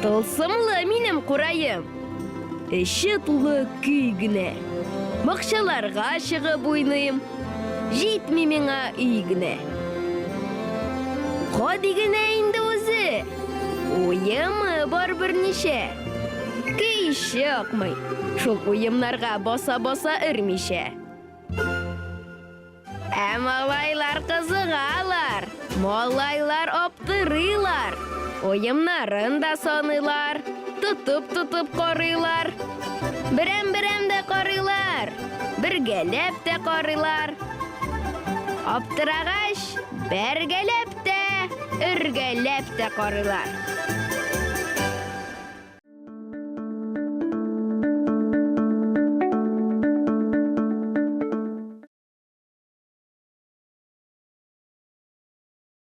Тылсымлы минем кураем. Эче тулы көй генә. Бакчаларга чыгып уйныйм. Җитми миңа өй генә. Гади генә инде үзе. Уемы бар берничә. Көй чыкмый. Шул уемнарга баса-баса өрмичә. Ә малайлар кызыгалар, малайлар аптырыйлар. Уемнарын да саныйлар, тотып-тотып карыйлар. Берәм-берәм дә карыйлар, бергәләп тә карыйлар. Аптырагач, бәргәләп тә, өргәләп тә карыйлар.